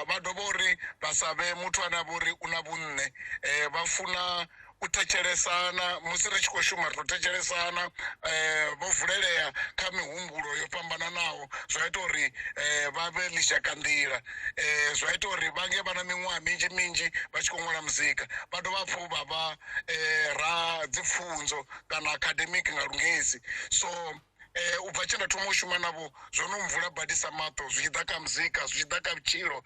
Speaker 4: vha dovha uri vha sa vhe muthu ane a vha uri u na vhunṋe, vha funa u thetshelesana. Musi ri tshi khou shuma ri tou thetshelesana, vho vulelea kha mihumbulo yo fhambananaho, zwa ita uri vha vhe ḽizhakanḓila, zwa ita uri vhange vha na miṅwaha minzhi minzhi vha tshi khou ṅwala muzika. Vha dovha hafhu vha vha ra dzipfunzo kana academic nga lungesi. So u bva tshe nda thoma u shuma navho zwo no mvula badisa maṱo zwi tshi ḓa kha muzika, zwi tshi ḓa kha vhutshilo.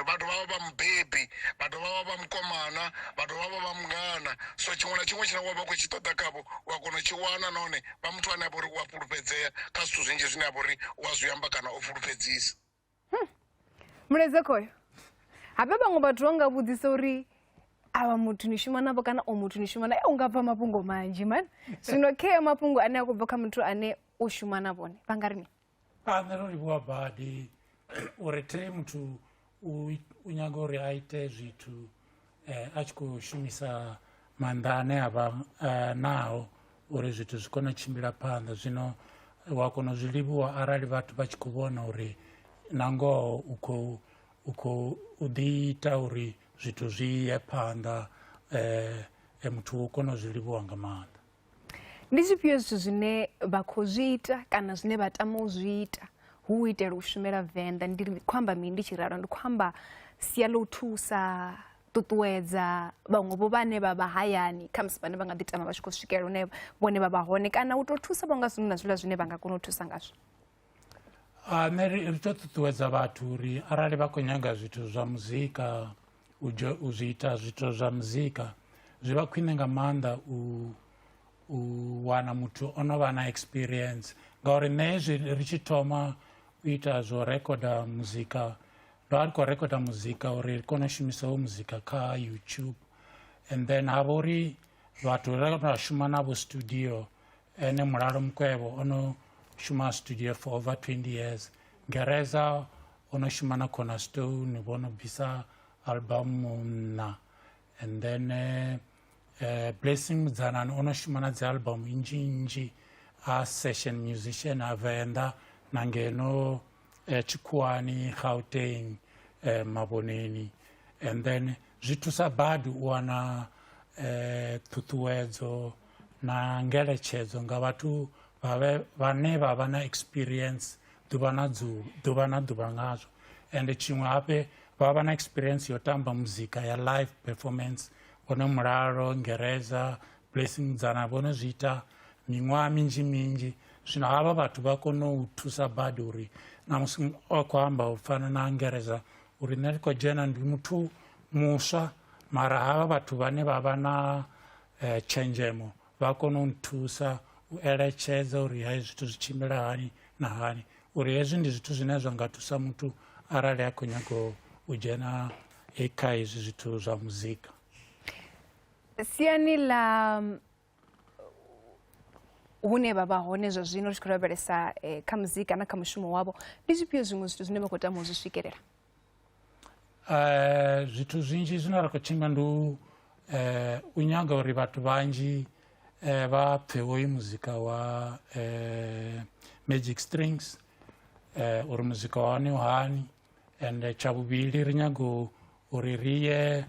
Speaker 4: Vha dovha vha vha mubebi, vha dovha vha vha mukomana, vha dovha vha vha mungana. So tshiṅwe na tshiṅwe tshine wa vha khou tshi ṱoḓa khavho u a kona u tshi wana, nahone vha muthu ane a vha uri u a fhulufhedzea kha zwithu zwinzhi zwine a vha uri u a zwi amba kana o fhulufhedzisa.
Speaker 2: Mulaedza khoyo habe vhaṅwe vhathu vha nga vhudzisa uri avha muthu ni shuma navho kana o muthu ni shuma nae, u nga bva mafhungo manzhi mani. Zwino khea mafhungo ane a khou bva kha muthu ane u shuma na vhone vha nga ri mini?
Speaker 3: Nṋe ro livhuwa badi uri the muthu u nyaga uri a ite zwithu a tshi khou shumisa maanḓa ane a vha nao uri zwithu zwi kone u tshimbila phanḓa. Zwino wa kona u zwi livhuwa arali vhathu vha tshi khou vhona uri na ngoho u khou u ḓi ita uri zwithu zwi ye phanḓa, muthu u kona u zwi livhuwa nga maanḓa.
Speaker 2: Ndi zwifhio zwithu zwine vha khou zwi ita kana zwine vha tama u zwi ita hu u itela u shumela Venḓa? Ndi khou amba mini ndi tshi ralo? Ndi khou amba sia ḽa u thusa, ṱuṱuwedza vhaṅwe vho vhane vha vha hayani, khamusi vhane vha nga ḓi tama vha tshi khou swikelela hune vhone vha vha hone, kana u tou thusa vho nga zwino na zwiḽa zwine vha nga kona u thusa ngazwo.
Speaker 3: Nṋe ri tou ṱuṱuwedza vhathu uri arali vha khou nyaga zwithu zwa muzika, u zwi ita zwithu zwa muzika zwi vha khwine nga maanḓa u wana muthu o no vha na experience. Ngauri nṋe hezwi ri tshi thoma u ita zwo rekoda muzika, ndo vha ri khou rekoda muzika uri ri kone u shumisa ho muzika kha YouTube, and then ha vha uri vhathu re ra shuma navho studio, ene Mulalo Mukwevho o no shuma studio for over 20 years, Ngereza o no shuma na Cornerstone, vho no bvisa album nṋa, and then Blessing Mudzanani o no shuma na dzi album nnzhi nnzhi, a session musician a Venḓa na ngeno Tshikhuwani, Gauteng, Mavhoneni. And then zwi thusa badi u wana ṱhuṱhuwedzo na ngeletshedzo nga vhathu vhane vha vha na experience ḓuvha na ḓuvha ngazwo. And tshiṅwe habe vha vha na experience yo tamba muzika ya live performance vhone Mulalo Ngereza Blessing Dzana vho no zwi ita miṅwaha minzhi minzhi zwino havha vhathu vha kone u thusa badi uri na musi o khou amba u fana na Ngereza uri nṋe ndi khou dzhena ndi muthu muswa mara havha vhathu vhane vha vha na tshenzhemo vha kone u nthusa u eletshedza uri hai zwithu zwi tshimbila hani na hani uri hezwi ndi zwithu zwine zwa nga thusa muthu arali a khou nyaga u dzhena kha hezwi zwithu zwa muzika.
Speaker 2: Siani ḽa hune vha vha hone zwa zwino ri tshi khou lavhelesa kha muzika na kha mushumo wavho, ndi zwifhio zwiṅwe zwithu zwine vha khou tama u zwi swikelela?
Speaker 3: Zwithu zwinzhi zwine ra khou tshimbila ndi u nyaga uri vhathu vhanzhi vha pfhe hoyu muzika wa Magic Strings, uri muzika wa hone u hani. And tsha vhuvhili ri nyaga uri ri ye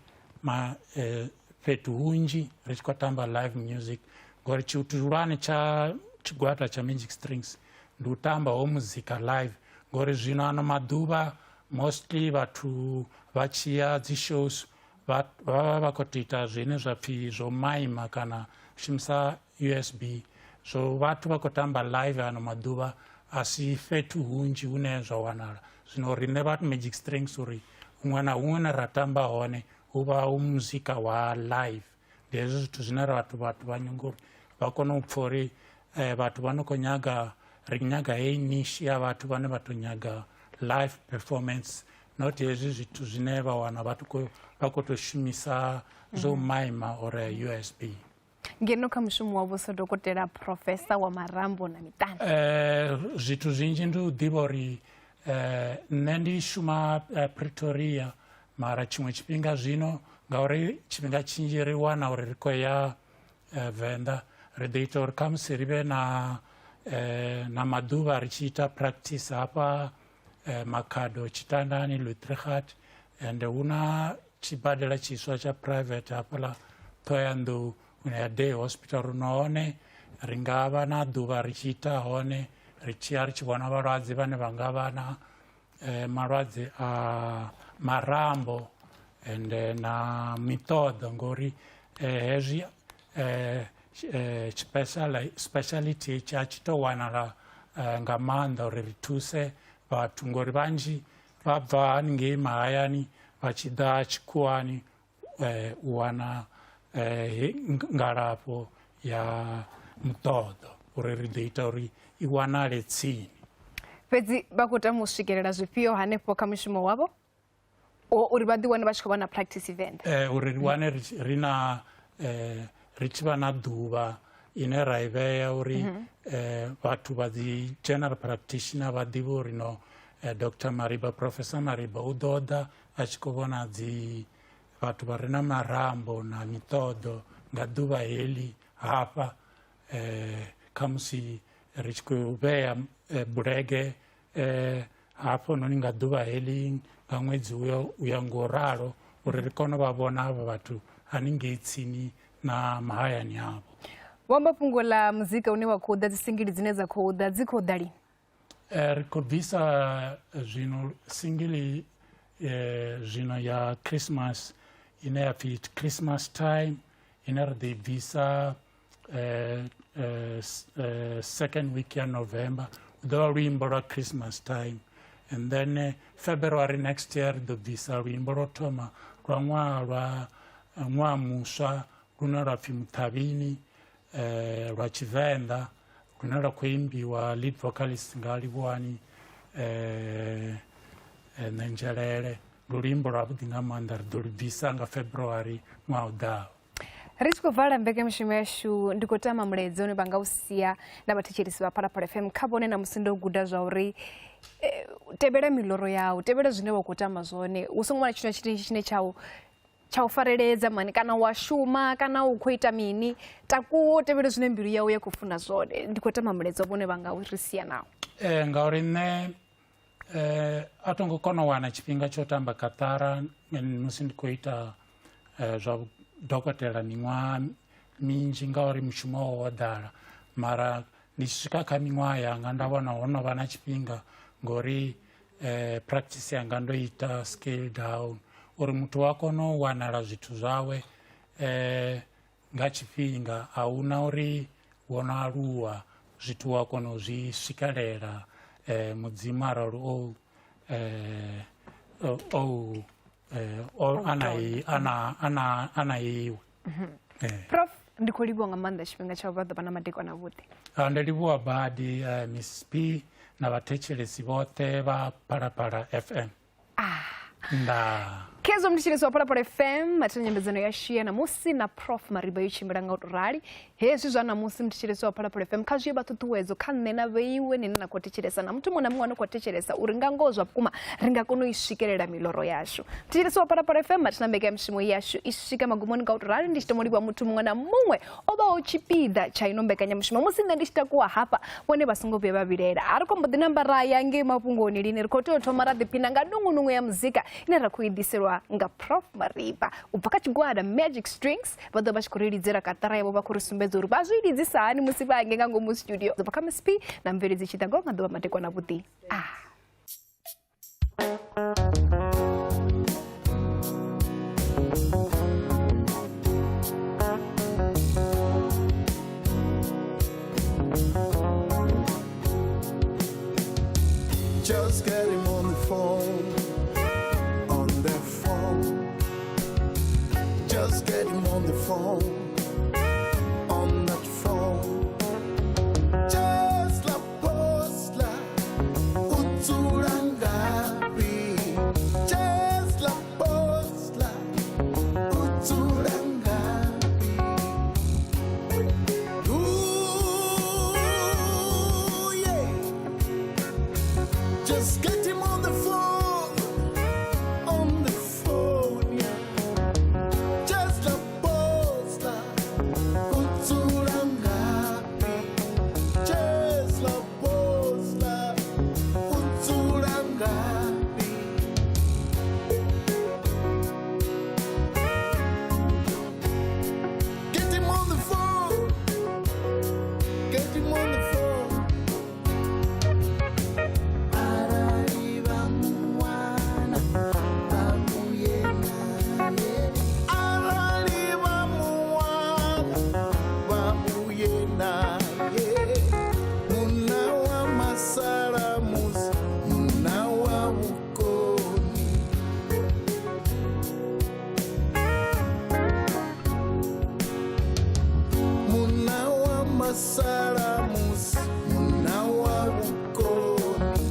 Speaker 3: fhethu hunzhi ri tshi khou tamba live music, ngori tshithu tshihulwane tsha tshigwada tsha Magic Strings ndi u tamba ho muzika live, ngori zwino ano maḓuvha mostly vhathu vha tshi ya dzi shows vha vha vha khou tou ita zwine zwa pfhi zwo maima kana shumisa USB. So vhathu vha khou tamba live ano maḓuvha a si fhethu hunzhi hune zwa wanala. Zwino riṋe vha Magic Strings uri huṅwe na huṅwe hune ra tamba hone hu vha hu muzika wa live. Ndi hezwo zwithu zwine ra vhathu vha nyaga uri vha kone u pfha uri vhathu vha no khou nyaga, ri nyaga heyi niche ya vhathu vhane vha tou nyaga live performance, not hezwi zwithu zwine vha wana vhathu vha khou tou shumisa zwo maima or USB.
Speaker 2: Ngeno kha mushumo wavho sa dokotela professor wa marambo na miṱana,
Speaker 3: zwithu zwinzhi ndi u ḓivha uri nṋe ndi shuma Pretoria, mara tshiṅwe tshifhinga zwino ngauri tshifhinga tshinzhi ri wana uri ri khou ya Venḓa, ri ḓo ita uri khamusi ri vhe na na maḓuvha ri tshi ita practice hafha Makhado Tshitandani Lutrigat, and hu na tshibadela tshiswa tsha private hafhaḽa Thohoyandou ya day hospital ri hone, ri nga vha na ḓuvha ri tshi ita hone ri tshi ya ri tshi vhona vhalwadze vhane vha nga vha na malwadze a marambo and na miṱoḓo, ngori hezwi speciality a tshi to wanala nga maanḓa uri ri thuse vhathu, ngori vhanzhi vha bva haningei mahayani vha tshi ḓa tshikhuwani u wana ngalafho ya muṱoḓo, uri ri ḓo ita uri i wanale tsini.
Speaker 2: Fhedzi vha khou tama u swikelela zwifhio hanefho kha mushumo wavho uri vha ḓi wane vha tshi khou vha na practice Venḓa?
Speaker 3: Uri ri wane ri na ri tshi vha na ḓuvha ine ra i vhea uri vhathu vha dzi general practitioner vha ḓivhe uri no Dr Mariba, Professor Mariba u ḓo ḓa a tshi khou vhona dzi vhathu vha re na marambo na miṱoḓo nga ḓuvha heḽi hafha, khamusi ri tshi khou vhea bulege hafhanoni nga ḓuvha heḽi nga ṅwedzi uyo uya ngo ralo, uri ri kone u vha vhona havha vhathu haningei tsini na mahayani avho.
Speaker 2: Vho amba fhungo ḽa muzika une wa khou ḓa, dzi singili dzine dza khou ḓa dzi khou ḓa lini?
Speaker 3: Ri khou bvisa zwino singili zwino ya Christmas ine ya pfhi Christmas Time, ine ri ḓo i bvisa second week ya November. Hu ḓo vha luimbo lwa Christmas Time, and then February next year ri ḓo bvisa luimbo lwo thoma lwa ṅwaha lwa ṅwaha muswa lune lwa pfhi Muṱhavhini, lwa Tshivenḓa, lune lwa khou imbiwa lead vocalist nga Livhuwani Ṋenzhelele. Ndi luimbo lwavhuḓi nga maanḓa, ri ḓo lu bvisa nga February ṅwaha u ḓaho.
Speaker 2: Ri tshi khou vala mbekanyamushumo yashu, ndi khou tama mulaedza une vha nga u sia na vhathetshelesi vha Phalaphala FM kha vhone na musi ndo guda zwa uri tevhela miloro yau, tevhela zwine wa khou tama zwone, hu songo vha na tshithu na tshithihi tshine tsha u fareledza mani, kana wa shuma kana u khou ita mini, takuwo tevhele zwine mbilu yau ya khou funa zwone. Ndi khou tama mulaedza vhone vha nga ri sia nawo.
Speaker 3: Ngauri nṋe a tho ngo kona u wana tshifhinga tsho tamba kaṱara musi ndi khou ita zwa dokotela miṅwaha minzhi, ngauri mushumo wo ḓala, mara ndi tshi swika kha miṅwaha yanga nda vhona ho no vha na tshifhinga, ngori Practice yanga ndo ita scale down uri muthu wa kona u wanala zwithu zwawe nga tshifhinga, a huna uri wo no aluwa zwithu wa kona u zwi swikelela. Mudzimu arali o ana iwe.
Speaker 2: Prof, ndi khou livhuwa nga maanḓa tshifhinga tsha vha ḓo vha na madekwana avhuḓi.
Speaker 3: Ndo livhuwa badi Miss P na vhathetshelesi vhoṱhe vha Phalaphala FM. Nda
Speaker 2: Khezwo mthetshelesi wa Phalaphala FM, mathina nyambedzano yashu ya ṋamusi na Prof Mariba yo tshimbila nga u tou rali. Hezwi zwa ṋamusi mthetshelesi wa Phalaphala FM kha zwi vha ṱhuṱhuwedzo kha nṋe na vheiwe nine na khou thetshelesa na muthu muṅwe na muṅwe ane khou thetshelesa uri nga ngoho zwa vhukuma ri nga kona u i swikelela miloro yashu. Mthetshelesi wa Phalaphala FM, mathina mbekanyamushumo yashu i swika magumoni nga u tou rali. Ndi tshi tomo livhuwa muthu muṅwe na muṅwe o vhaho tshipiḓa tsha ino mbekanyamushumo. Musi nṋe ndi tshi takuwa hafha vhone vha songo vhuya vha vhilaela. A ri khou mbo ḓi namba ra ya ngei mafhungoni lini, ri khou tea u thoma ra ḓiphina nga nungunungu ya muzika ine ra khou i ḓiselwa nga Prof Mariba u bva kha tshigwada Magic Strings. Vha ḓo vha tshi khou ri lidzela kaṱara yavho, vha khou ri sumbedza uri vha zwi lidzisa hani musi vha hange nga ngomu studio. Bva kha Miss P na mveledzi tshi ḓa nga ḓuvha madekwana vhuḓi.
Speaker 5: Just get him on the phone, on the phone. Just get him on the phone, on that phone. Just la postla, utsurangapi. Just la postla, utsurangapi. Ooh, yeah. Just get him on the phone, yeah. Just la postla, utsurangapi. Just la postla, utsurangapi. Get him on the phone, get him on the phone. Arali vha muwana vha vhuye naye, munna wa masalamusi, munna wa vhukoni. Munna wa masalamusi, munna wa vhukoni.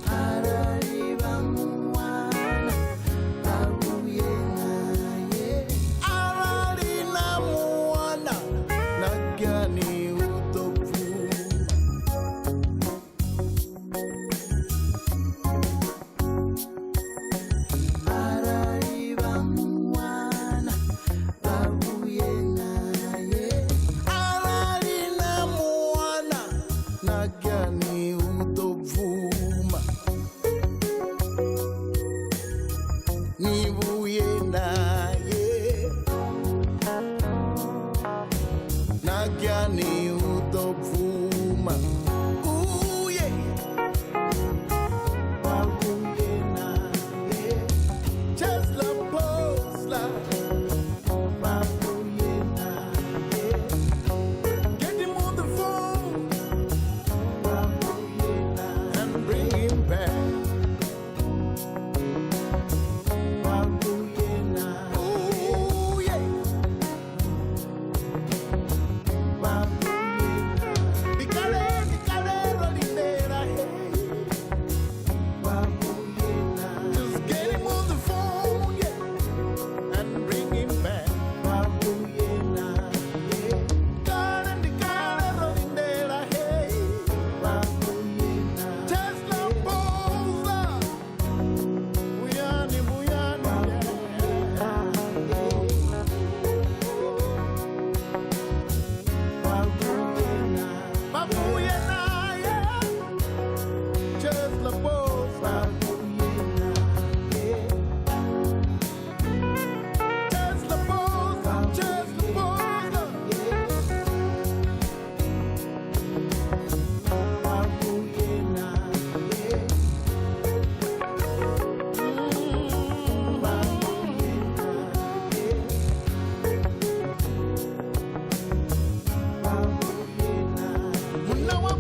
Speaker 5: Arali vha muwana vha vhuye naye, arali na muwana na gyani u ḓo bvuma. Arali vha muwana vha vhuye naye, arali na muwana na gyani u ḓo bvuma. Ni vhuye naye, na gyani u ḓo bvuma. Uye vha vhuye naye, just la postla, vha vhuye naye. Get him on the phone, vha vhuye.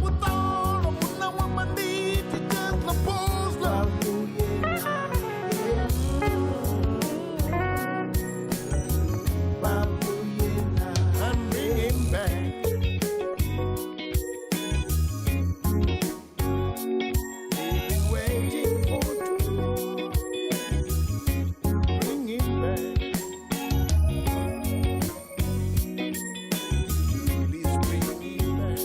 Speaker 5: vhuṱolo munna wa manditi Tesla Bosla. And bring him back. They've been waiting for too long. Bring him back. Please bring him back.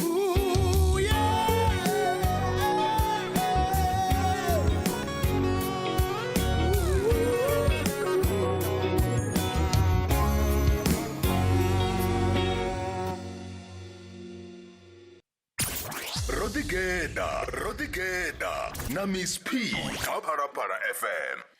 Speaker 5: Ooh, yeah.
Speaker 1: Ro ḓigeda, ro ḓigeda na Miss P kha Phalaphala FM.